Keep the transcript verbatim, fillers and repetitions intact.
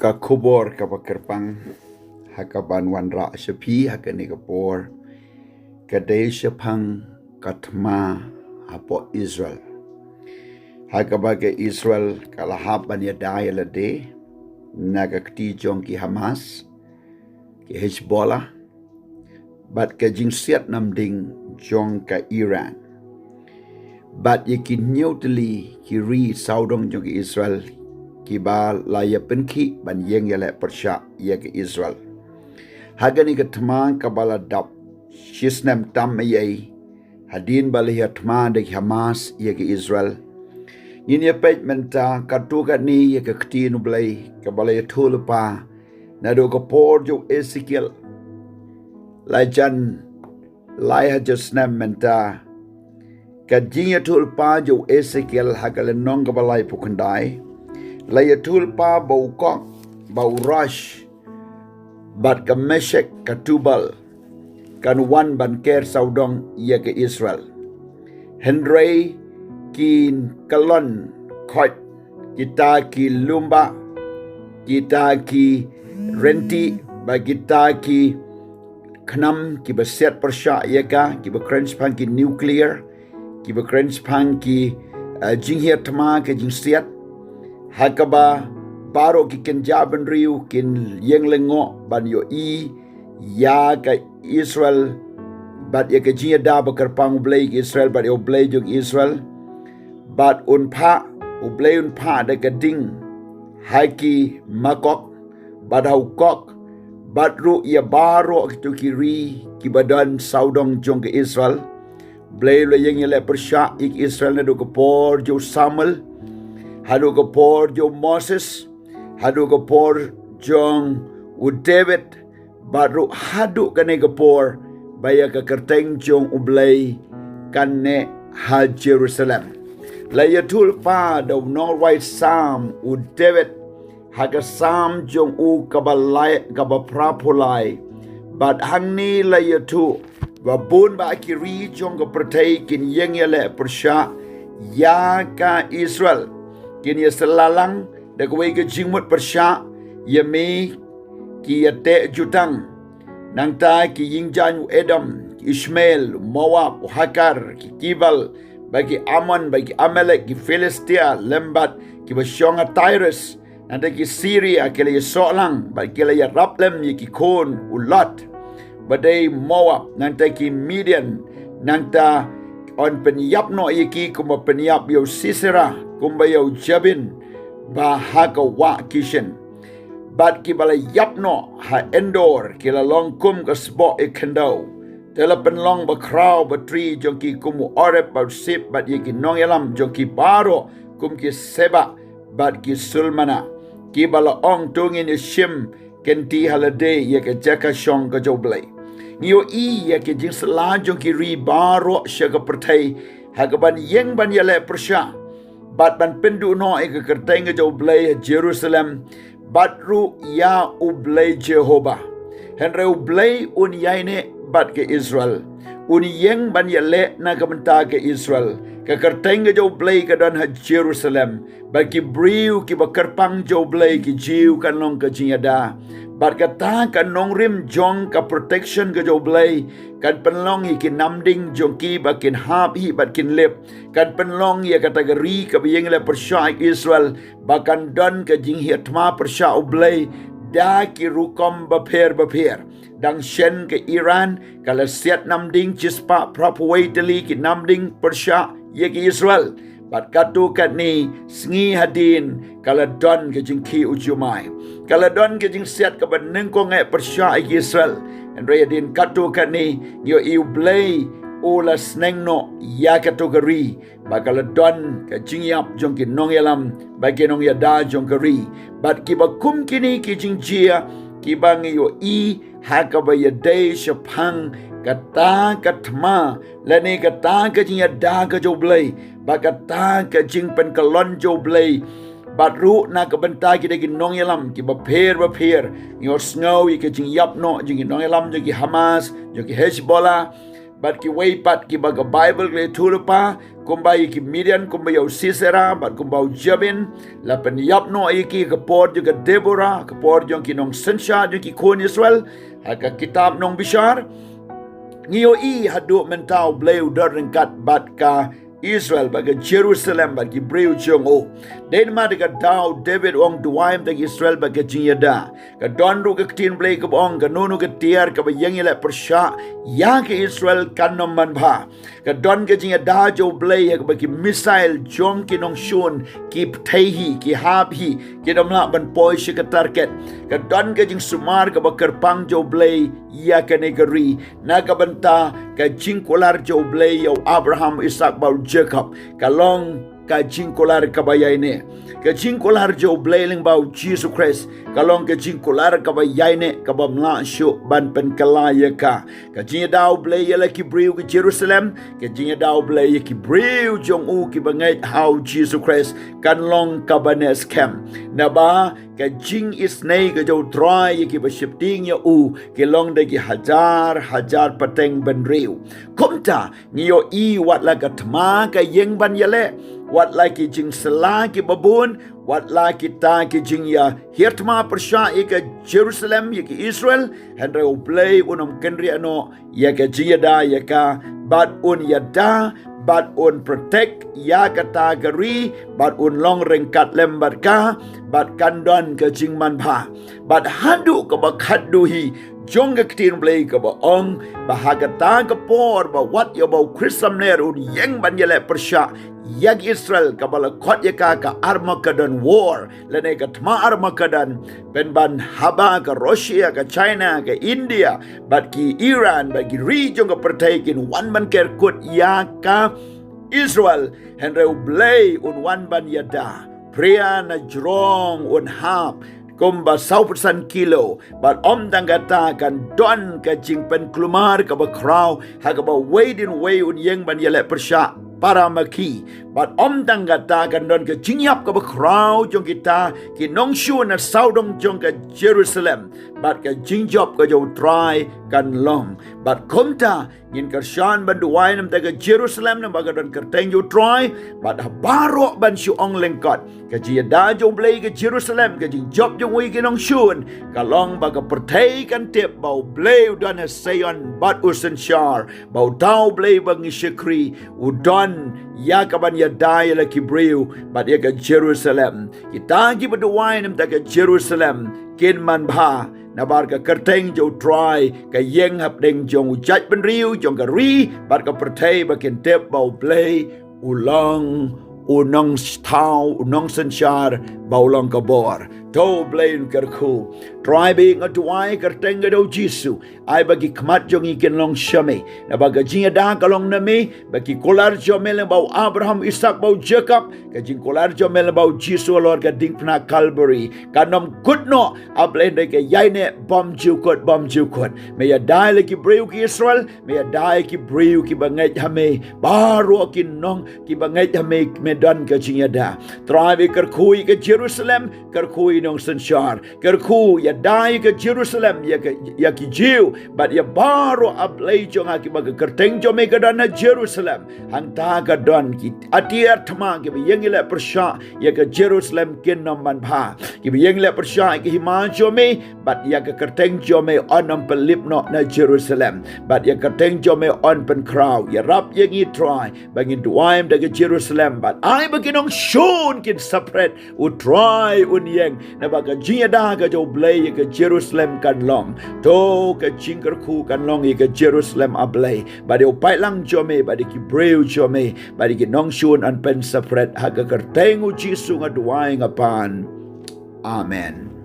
Ka khubor kaba kyrpang ha kaban wanrah sha phi ha kane ka por ka dei shaphang ka thma hapoh Israel. Ha kaba ka Israel ka la hap ban ïada ïa lade na ka kti jong ki Hamas, ki Hezbollah, bad ka jingsiat namding jong ka Iran. Bad ïa ki hynñiew tylli ki ri sawdong jong ka Israel kiba la ïa pynkhih ban ïeng ïaleh pyrshah ïa ka Israel. Ha kane ka thma kaba la dap shisnem tam ïa i hadien ba la ïa thma da ki Hamas ïa ka Israel. Ngin ïa peit mynta katto katne ïa ka ktien U Blei kaba la ïathuh lypa naduh ka por jong u Esekiel. Lajan lai hajar snem mynta. Ka jingïathuh lypa jong u Esekiel ha ka lynnong kaba laiphew khyndai. La ïathuh lypa ba u Gog, ba u Rosh, bad ka Meshek, ka Tubal kan wan ban ker sawdong ïa ka Israel. Hynrei ki kyllon khoit, kita ki lum bah, kita ki rynti, bad kita ki khnam kiba siat pyrshah ïa ka, kiba kren shaphang ki nuclear, kiba kren shaphang ki, eh, jinghiar thma, ki jingsiat. Ha kaba baroh ki kynja bynriew kin ïeng lyngngoh ban ïohi ïa ka Israel bad ïa ka jingïada ba kyrpang U Blei ka Israel bad ïa U Blei jong Israel. Bad un phah, U Blei un phah da ka ding ha ki Magog bad ha u Gog, bad ruh ïa baroh kito ki ri kiba don sawdong jong ka Israel. Blei u la ïeng ïaleh pyrshah ïa ka Israel naduh ka por jong u Samuel, haduh ka por jong u Moses, haduh ka por jong u David, bad ruh haduh kane ka por ba ïa ka kyrteng jong U Blei kan neh ha Jerusalem. La ïathuh lypa da u nongrwai Salm u David ha ka Salm jong u kaba lai, kaba phraphew lai. Bad hangne la ïathuh ba bun bah ki ri jong ka pyrthei kin ïeng ïaleh pyrshah ïa ka Israel. Kin ïasylla lang da kawei ka jingmut pyrshah ïa me, ki ïateh jutang. Nangta ki ïingjaiñ u Edom, ki Ishmael, u Moab, u Hagar, ki Kibal, bad ki Ammon, bad ki Amalek, ki Philistia, lem bad kiba shong ha Tyrus. Nangta ki Syria ki la ïasoh lang bad ki la ïarap lem ïa ki khun u Lot ba dei Moab, nangta ki Midian. Nangta yn pynïap noh ïa ki kumba pynïap ïa u Sisera, kumba ïa u Jabin ba ha ka wah Kishan. Bad kiba la ïap noh ha Endor ki la long kum ka sboh ïa khyndew. Te la pynlong ba khraw ba tri jong ki kum u Oreb bad u Zeeb bad ïa ki nongïalam jong ki baroh kum ki Seba bad ki Sulmana. Kiba la ong, to ngin ïa shim kynti ha lade ïa ka jaka shong ka jong U Blei. Ngi ïohi ïa ka jingsylla jong ki ri baroh sha ka pyrthei ha kaban ïeng ban ïaleh pyrshah bad ban pynduh noh ïa ka kyrteng ka jong U Blei ha Jerusalem, bad ruh ïa U Blei Jehobah. Hynrei U Blei un ïaineh bad ka Israel. Un ïeng ban ïaleh na ka bynta ka Israel. Ka kyrteng ka jong U Blei ka don ha Jerusalem. Bad ki briew kiba kyrpang jong U Blei ki Jiw kan long ka jingïada. Bad kata ka nongrim jong ka protection ka jong U Blei kan pynlong ïa ki namding jong ki ba kin hap hi bad kin lip. Kan pynlong ïa kata ka ri kaba ïeng ïaleh pyrshah ïa Israel ba kan don ka jinghiar thma pyrshah U Blei da ki rukom bapher bapher. Dang shen ka Iran ka la siat namding shispah phraphew wei tylli ki namding pyrshah ïa ka Israel. Bad katto katne sngi hadien ka la don ka jingkhih u jumai. Ka la don ka jingsiat kaba nyngkong eh pyrshah ïa ka Israel. Hynrei hadien katto katne ngi ïohi U Blei u la sneng noh ïa kato ka ri. Ba ka la don ka jingïap jong ki nongïalam bad ki nongïada jong ka ri. Bad kiba kum kine ki jingjia kiba ngi ïohi ha kaba ïadei shaphang kata ka thma lane kata ka jingïada ka jong U Blei bad kata ka jingpynkyllon jong U Blei. Bad ruh na ka bynta kita ki nongïalam kiba pher bapher, ngi ïohsngew ïa ka jingïap noh jong ki nongïalam jong ki Hamas, jong ki Hezbollah, Bad kiwei pat kiba ka Baibl ka la ïathuh lypa, kumba ïa ki Midian, kumba ïa u Sisera, bad kumba u Jabin, la pynïap noh ïa ki ha ka por jong ka Debora, ha ka por jong ki nongsynshar jong ki khun Israel, ha ka kitab Nongbishar. Ngi ïohi haduh mynta U Blei u don ryngkat bad ka Israel, bad ka Jerusalem, bad ki briew jong u. Dei namar kata u David u ong, duwai ïa ka Israel bad ka jingïada. Ka don ruh ka ktien Blei kaba ong, kano kano ka tiar kaba ïeng ïaleh pyrshah ïa ka Israel kan ym manbha. Ka don ka jingïada jong U Blei ïa kaba ki missile jong ki nongshun ki pyrthei hi, ki hap hi, kin ym lah ban poi sha ka target. Ka don ka jingsumar kaba kyrpang jong U Blei ïa kane ka ri. Na ka bynta ka jingkular jong U Blei ïa u Abraham, Isaak bad u Jakob, ka long ka jingkular kaba ïaineh. Ka jingkular jong U Blei lyngba U Jisu Khrist ka long ka jingkular kaba ïaineh, kaba ym lah shuh ban pynkylla ïa ka. Ka jingïada U Blei ïa la ki briew ka Jerusalem, ka jingïada U Blei ïa ki briew jong u kiba ngeit ha U Jisu Khrist kan long kaba neh skhem. Naba ka jingisynei ka jong U Trai ïa kiba sheptieng ïa u ki long da ki hajar hajar pateng bynriew. Kumta ngi ïohi wat la ka thma ka ïeng ban ïaleh, wat la ki jingsylla kiba bun, wat la kita ki jingïahiar thma pyrshah ïa ka Jerusalem, ïa ka Israel, hynrei U Blei un ym kynriah noh ïa ka jingïada ïa ka, bad un ïada, bad un protect ïa kata ka ri, bad un long ryngkat lem bad ka, bad kan don ka jingmanbha. Bad haduh kaba khatduh hi jong ka ktien Blei kaba ong, ba ha kata ka por ba wat ïa uba u Khrist samner un ïeng ban ïaleh pyrshah ïa ka Israel, kaba la khot ïa ka ka Armageddon War, lane ka thma Armageddon, pynban haba ka Russia, ka China, ka India, bad ki Iran, bad ki ri jong ka pyrthei kin wan ban ker kut ïa ka Israel, hynrei U Blei un wan ban ïada. Phria na jrong un hap kumba saw phew san kilo, bad ym tang kata kan don ka jingpynkulmar kaba khraw ha kaba uwei din uwei un ïeng ban ïaleh pyrshah para ma ki. Bad ym tang kata, kan don ka jingïap kaba khraw jong kita ki nongshun na sawdong jong ka Jerusalem, bad ka jingjop ka jong U Trai kan long. Bad kumta ngin kyrshan ban duwai namar ka Jerusalem, namar ka don kyrteng jong U Trai, bad ha baroh ban shu ong lyngkot, ka jingïada jong U Blei ïa ka Jerusalem, ka jingjop jong u ïa ki nongshun, ka long ba ka pyrthei kan tip ba U Blei u don ha Sion bad u synshar, ba uta U Blei ba ngi shakri u don ïa kaban ïada ïa la ki briew bad ïa ka Jerusalem. Kita kiba duwai namar ka Jerusalem kin manbha, namar ka kyrteng jong U Trai ka ïeng hapdeng jong u jaitbynriew, jong ka ri bad ka pyrthei, ba kin tip ba U Blei u long u nongthaw, u nongsynshar, ba u long ka bor. To U Blei un kyrkhu. Trai, ba nga duwai ha ka kyrteng ka jong U Jisu, ai ba ki khmat jong ngi kin long sha me, namar ka jingïada ka long na me, ba ki kular jong me lyngba u Abraham, Isaak bad u Jakob, ka jingkular jong me lyngba U Jisu halor ka diengphna Kalbari kan ym kut noh, A Blei, hynrei ka ïaineh bymjukut bymjukut. Me ïada ïa la ki briew ki Israel, me ïada ïa ki briew kiba ngeit ha me, baroh ki nong kiba ngeit ha me, me don ka jingïada. Trai, ba kyrkhu ïa ka Jerusalem, kyrkhu ïa u nongsynshar, kyrkhu ïada ïa ka Jerusalem, ïa ka, ïa ki Jiw, bad ïa baroh, A Blei jong nga, kiba ka kyrteng jong me ka don ha Jerusalem. Hangta ka don ki atiar thma kiba ïeng ïaleh pyrshah ïa ka Jerusalem kin ym manbha. Kiba ïeng ïaleh pyrshah ïa ka hima jong me, bad ïa ka kyrteng jong me yn ym pynlip noh na Jerusalem, bad ïa ka kyrteng jong me yn pynkhraw. Ïarap ïa ngi Trai, ba ngin duwai namar ka Jerusalem, bad ai ba ki nongshun kin separate, U Trai un ïeng, namar ka jingïada ka jong U Blei ïa ka Jerusalem kan long. To ka jingkyrkhu kan long ïa ka Jerusalem, A Blei, bad ïa u paidlang jong me, bad ïa ki briew jong me, bad ïa ki nongshun yn pynseparate. Ha ka kyrteng U Jisu nga duwai nga pan. Amen.